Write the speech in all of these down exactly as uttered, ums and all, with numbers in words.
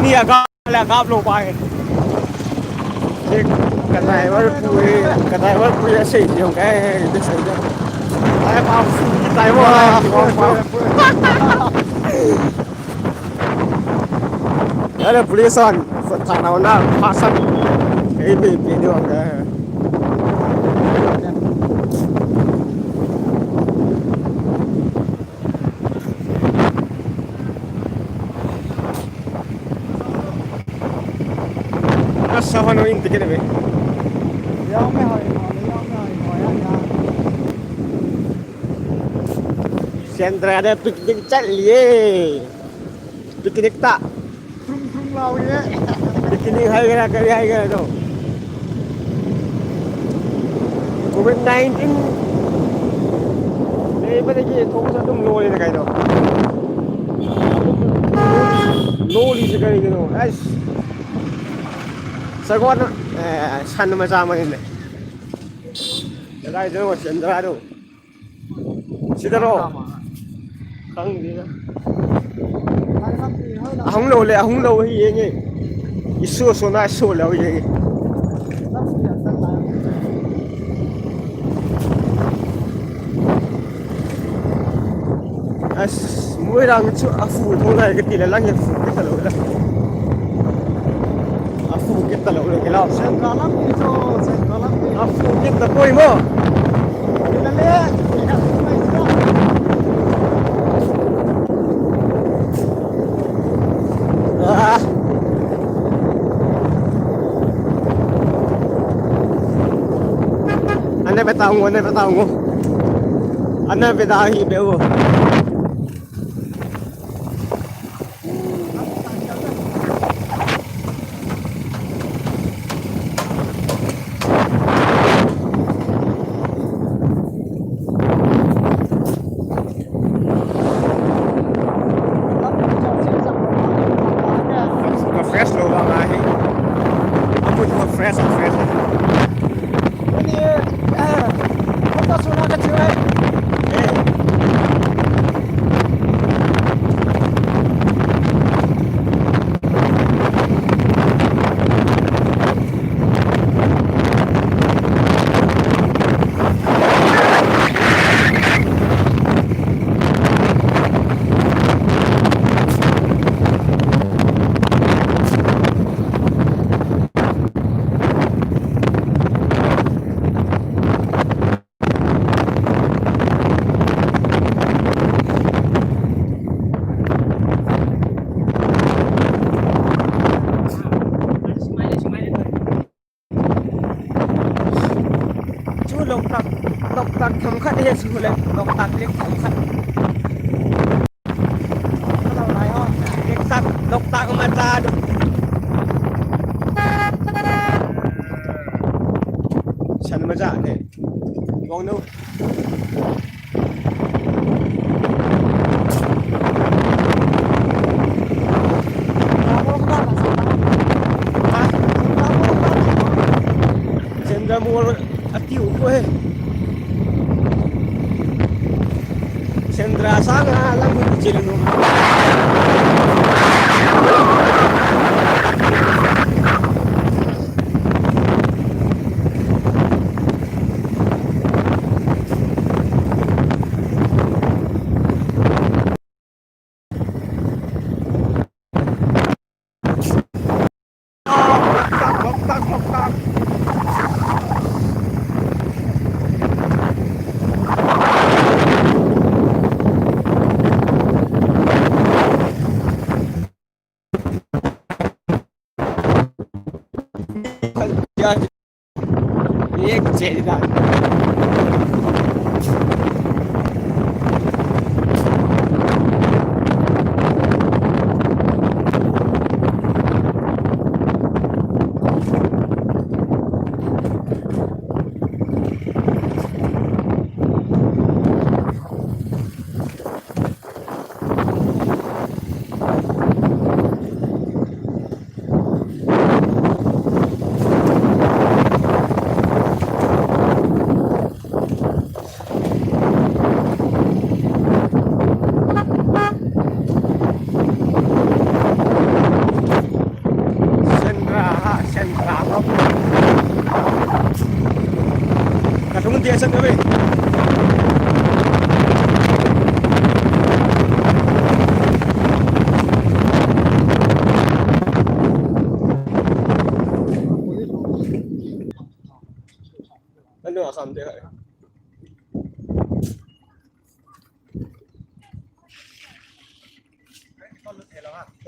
Ni a kap, la kap lou pa e. Ka driver pu e, ka driver pu e, sei jong ka e, de sei jong. Ai pa fu ki driver. Ai, police on. Sa thana na, pasan. Ei, be, be, de wang ka. Asa hano in tikene be. Sendra de picnic chat liye. Picnic ta. Thum thum lau ye. Picnic hai gaya, kari hai gaya to. Covid nineteen. Nei, mane ki, to sa tum lo le kai to. Lo li se kai to. Ais. Sagon, eh, san ma sa ma ni le. Dai to, sendra to. Sida lo. Khang di na. Ahung lo le, ahung lo hi ye nge. Isu so na so lo ye nge. As, Moirang chu a fu tho na ke ti le lang ye fu ke ta lo la. A fu kit ta lo le ke la. Sen ka lam ni cho, sen ka lam ni. A fu kit ta koi mo. Ni la le. Ah. Ana beta ngo, ana beta ngo. Ana beta hi be wo. Ka fresh lo vang ahi. Amun ka fresh, fresh. Chu Loktak, Loktak themkhat hi chu le, Loktak lake themkhat. Loktak, Loktak ma ta du. San ma ja ne. Wang no. Sendra mol atiu ko he. Sendra sanga lang ko chilnu. एक जेल का।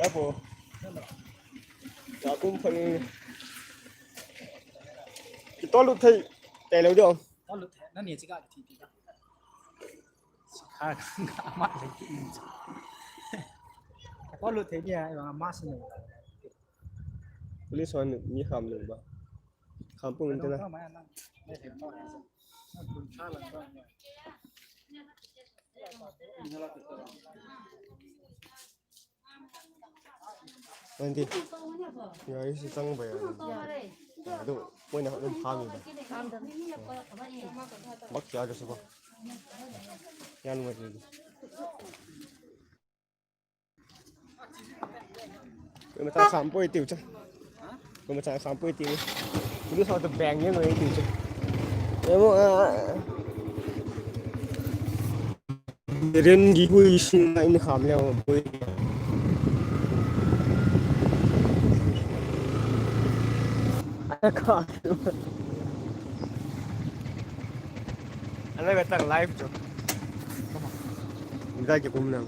Apo. Ka kum phan. Kitol lut thei. Te lo dong. Tol lut thei. Nani chi ka ti ti ka. Sikha ka ma le ki. Tol lut thei ni a ma si ni. Police hon ni kham le ba. Kham pung inte na. Nanti. Ya, isi tang ba ya. Aduh, poi na dum kham ni ba. Bak ya de su ba. Yan ma ni. Koi machang sam poi tiu cha. Koi machang sam poi tiu. Koi sa ta bang yang ngai tiu cha. Emo a. Ren gi hui sin na in kham leo poi. Aka. Ana betang live jo. Ida ki kum nang.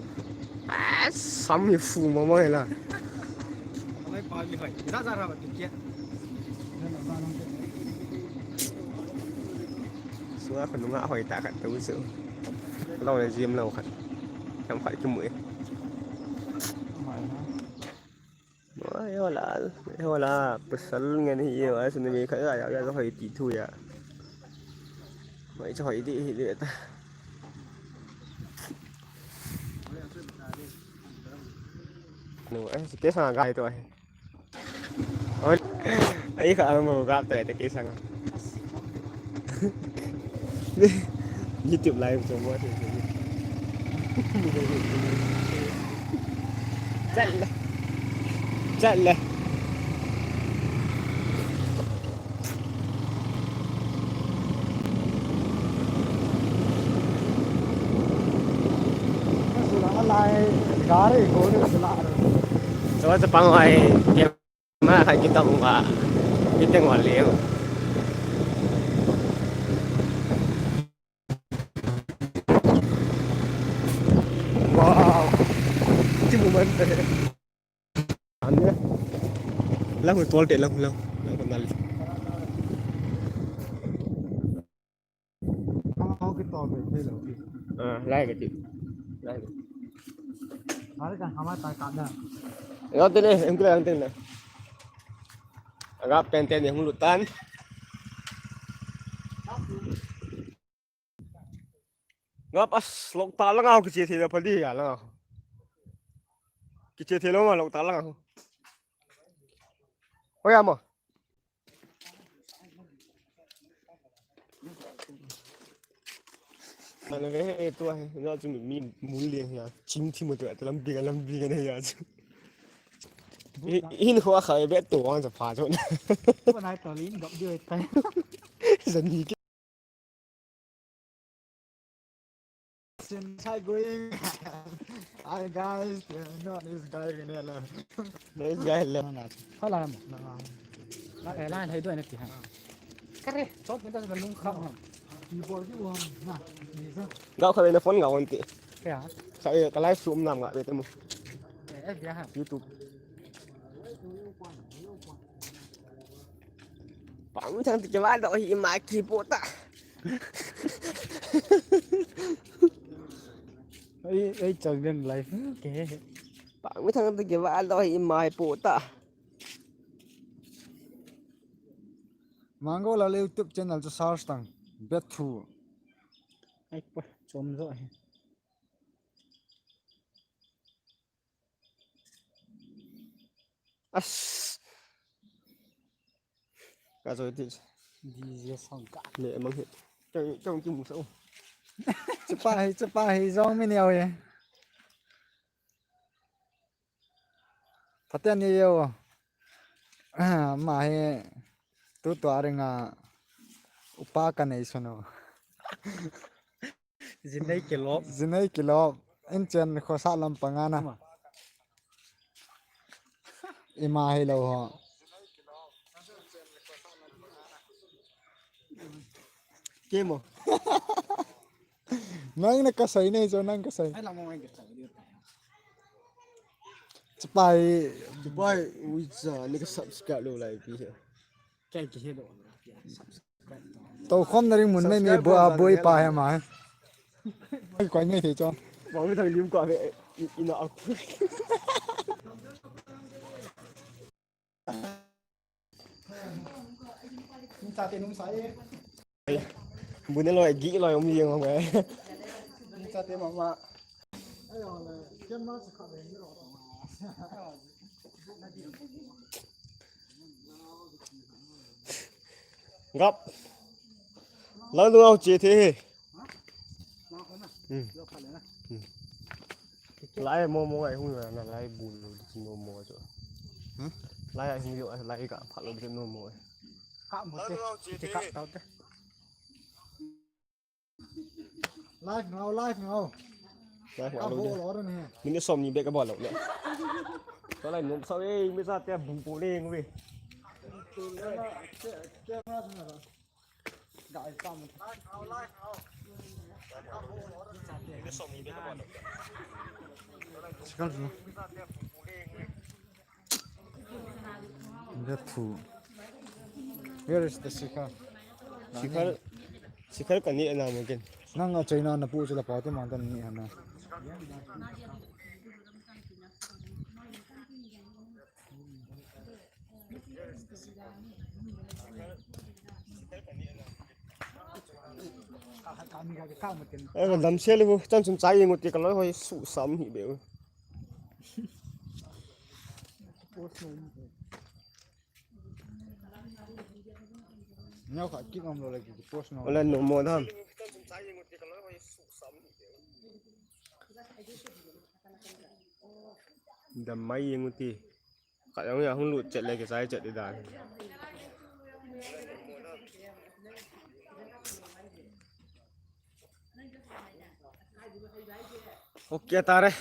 Ah, sam hi fu mama hela. Alai pa mi hoi. Za za ra ba tu kia. Sua khun nga hoi ta khat tu su. Lo le jim lo khat. Tam khat ki mu e. Ai, hola, hola, pasal ngen hi, ai, sini mi kha ya, ya, ya, hoi ti thu ya. Mai cha hoi ti hi de ta. No, eh, si ke sa gai to ai. Oi, ai, kha mo ga ta te ke sa. YouTube live cho mo. Chat le. Chat le. Lai gari ko ni sula. Cho cha pang ai. Ma khai kita mo ba. Kita mo le. Wow. Ti mo man pe. Ane. Lang tol te lang lang. Lang nal. Ah, lai ka ti. Lai ka. Are ka hama ta ka da. Yo te ne, em kula te ne. Aga pen te ne hung lutan. Nga pas lok ta langa ho kiche thei la pali ya langa ho. Kiche thei lo ma lok ta langa ho. Hoya mo. Ana ve he tu he, nga chu mi mun le ya. Chim thi mo tu lambi ga lambi ga ne ya chu. Hin ho kha be to ang sa pha chu. Ko nai to lin gop dio tai. Zani ke. Hi guys, no, this guy ni la. This guy la. Hala mo. Na, eh, la hai do na ti ha. Kare, chot ni ta lung kha. Ti bol di wa na. Ni sa. Gao kha na phone gao ti. Kya? Sa ka live stream nam ga be te mo. Eh, eh, ya ha. YouTube. Pang thang ti ke ba do hi ma ki po ta. Ei, ei, chang den live ke. Pang mi thang te ke va lo hi mai po ta. Mango la le YouTube channel chu search tang. Bet thu. Ai po, chom jo hi. As. Ka choi ti. D J song ka. Le mang hi. Chang, chang ki mu sa o. Chapa hi, chapa hi, jong mi neo ye. Phaten ni yo. Ah, ma hi. Tu tu a ringa. Upa ka nei sono. Jinei kilop. Jinei kilop. Inchen khosa lam panga na. Ama. Ima hi lo ho. Kemo. Nang na kasai nei jo nang kasai. Ai lam mo ngai kasai. Spy. Spy, ui cha, ni ka subscribe lou lai pi he. Kai ki he do. Subscribe. To khom na ring mun mai mi bo a boi pa he mai. Ai koi mai thei cho. Bo mi thang lim ko ve. Ina ak. Nung sa te nung sa e. Bu ne loi, gi loi, um jeng loi. Nung sa te mama. Gap. Lang du au che the he. Hmm. Hmm. Lai mo mo ai hung na lai bun lo di mo mo cho. Hmm? Lai ai hung yo lai ka pha lo di mo mo. Ka mo te. Te ka ta te. Live ngau, live ngau. Lai ka ho lo bo de. Lo ro ni. Minute som ni be ka bo lo le. Ka lai nom sa we, mi sa te bu ko le ngwe. Ke ke ma sa. Sikal tu. Dia tu. Where is the sikal? Sikal, sikal ka ni na mo ken. Nang a China na pu chula pa te man tan ni hana. Eh, dam se le bu, chan chun chai ngut ti ka loi hoi su sam hi be. Neo kha ki ngam lo le ki post no. Ole no mo dam. Dam mai ngut ti. Ka jong ya hung lut chet le ke sai chet di dan. Ok, tare.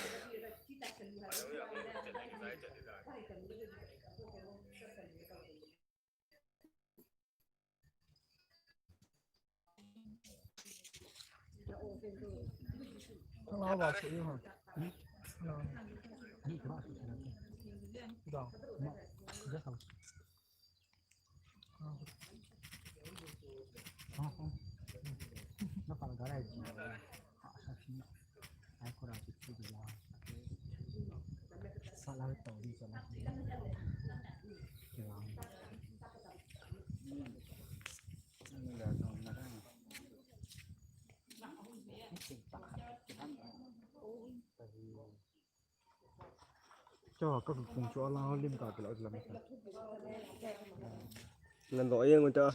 Cho ka kung cho la lim ka la lam. Lan do yeng ta.